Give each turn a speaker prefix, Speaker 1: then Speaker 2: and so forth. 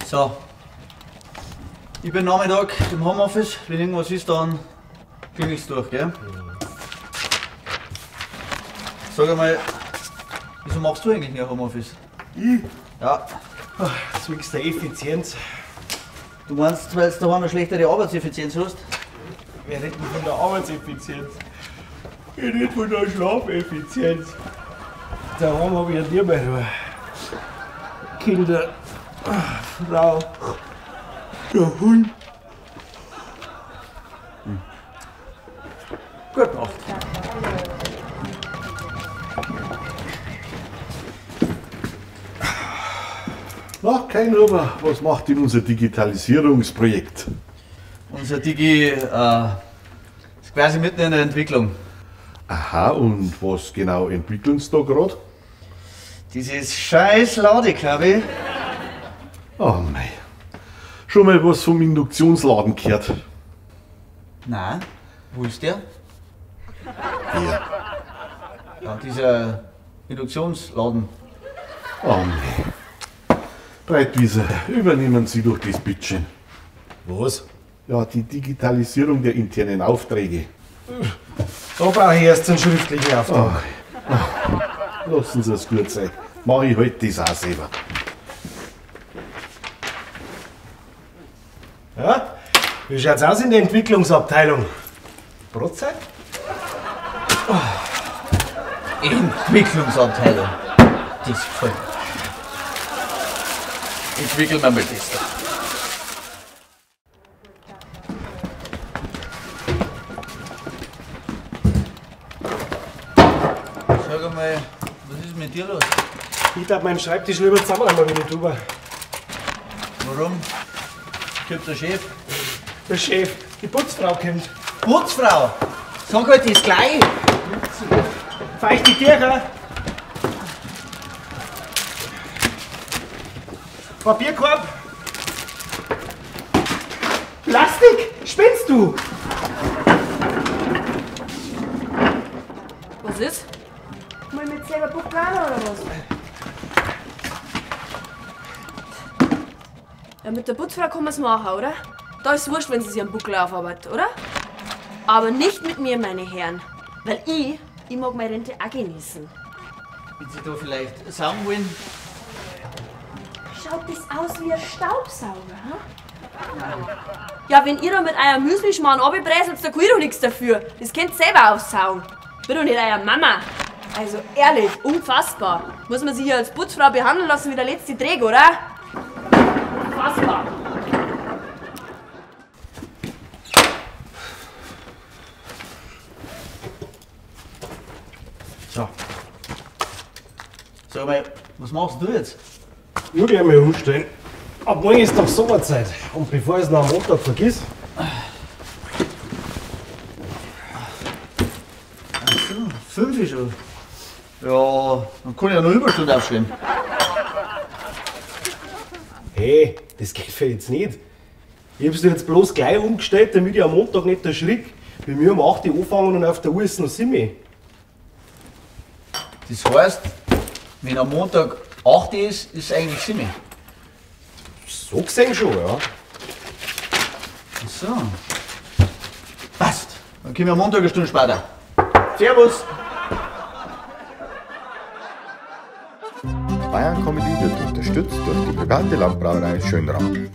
Speaker 1: So. Ich bin Nachmittag im Homeoffice. Wenn irgendwas ist, dann klingelst du durch, gell? Sag einmal, wieso machst du eigentlich mehr Homeoffice?
Speaker 2: Ich?
Speaker 1: Ja.
Speaker 2: Zwecks der Effizienz.
Speaker 1: Du meinst, weil du daheim eine schlechtere Arbeitseffizienz hast?
Speaker 2: Wer redet denn von der Arbeitseffizienz? Ich rede von der Schlafeffizienz. Daheim habe ich ja nie mehr Ruhe. Kinder, Frau, der Hund.
Speaker 1: Hm. Gute Nacht.
Speaker 3: Na, kein Huber, was macht denn unser Digitalisierungsprojekt?
Speaker 1: Unser Digi ist quasi mitten in der Entwicklung.
Speaker 3: Aha, und was genau entwickeln Sie da gerade?
Speaker 1: Dieses scheiß Ladekabel.
Speaker 3: Oh mei. Schon mal was vom Induktionsladen gehört?
Speaker 1: Nein, wo ist der?
Speaker 3: Der.
Speaker 1: Ja, dieser Induktionsladen.
Speaker 3: Oh mei. Breitwieser, übernehmen Sie doch das bittschön.
Speaker 2: Was?
Speaker 3: Ja, die Digitalisierung der internen Aufträge.
Speaker 2: Da brauche ich erst einen schriftlichen Auftrag.
Speaker 3: Ach, lassen Sie es gut sein. Mach ich halt das auch selber.
Speaker 2: Ja? Wie schaut's aus in der Entwicklungsabteilung? Brotzeit?
Speaker 1: Oh. Entwicklungsabteilung. Das gefällt mir. Entwickeln wir mal das da. Sag einmal, was ist mit dir los?
Speaker 2: Ich darf meinen Schreibtisch lieber zusammenräumen, wenn ich drüber.
Speaker 1: Warum? Kommt der Chef?
Speaker 2: Der Chef, die Putzfrau kommt.
Speaker 1: Putzfrau? Sag halt das gleich!
Speaker 2: Feuchte Tücher! Papierkorb! Plastik! Spinnst du?
Speaker 4: Was ist? Mal mit selber Buckel oder was? Ja, mit der Putzfrau kann man's machen, oder? Da ist's wurscht, wenn sie sich am Buckel aufarbeitet, oder? Aber nicht mit mir, meine Herren. Weil ich mag meine Rente auch genießen.
Speaker 1: Wenn Sie da vielleicht sagen wollen?
Speaker 4: Schaut das aus wie ein Staubsauger, hm? Ja, wenn ihr da mit eurem Müslischmarrn runterbröselt, da kann ich doch nichts dafür. Das könnt ihr selber aufsaugen. Ich bin doch nicht euer Mama. Also ehrlich, unfassbar. Muss man sich hier als Putzfrau behandeln lassen wie der letzte Dreck, oder? Unfassbar.
Speaker 1: So. Sag mal, was machst du jetzt?
Speaker 2: Nur gleich mal umstellen. Ab morgen ist doch Sommerzeit. Und bevor ich es noch am Montag vergiss.
Speaker 1: Ach so, 5 ist schon. Ja, dann kann ich ja noch Überstunden aufschreiben.
Speaker 2: Hey, das geht für jetzt nicht. Ich hab's jetzt bloß gleich umgestellt, damit ich am Montag nicht erschrick. Bei mir um 8 Uhr anfangen und auf der Uhr ist noch 7.
Speaker 1: Das heißt, wenn am Montag 8 Uhr ist, ist es eigentlich 7.
Speaker 2: So gesehen schon, ja.
Speaker 1: Ach so. Passt. Dann kommen wir am Montag eine Stunde später. Servus!
Speaker 5: Bayern Comedy wird unterstützt durch die private Landbrauerei Schönram.